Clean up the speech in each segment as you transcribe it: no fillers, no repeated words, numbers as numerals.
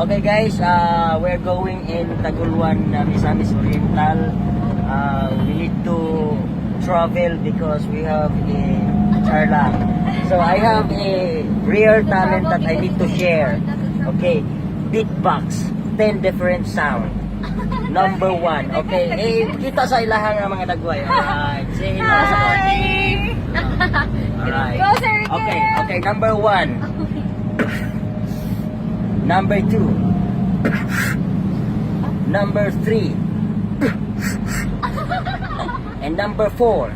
Okay guys, we're going in Taguluan, Misamis Oriental. We need to travel because we have a charla. So I have a rare talent that I need to share. Okay, beatbox, 10 different sound. Number one. Okay, eh, kita sa ilahang nga mga dagway. Alright, say hello. Hi! Alright. Go, Sir Riquel! Okay, number one. Number two. Number three. And number four.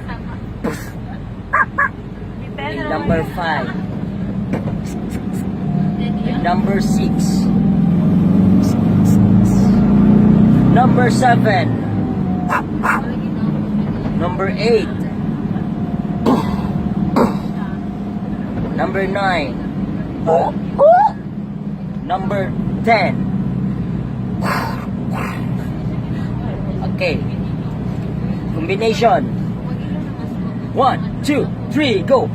And number five. And number six. Number seven. Number eight. Number nine. Number 10. Okay. Combination. One, two, three, go.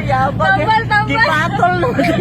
Yabang. Tambal, tambal. Gipatol naman.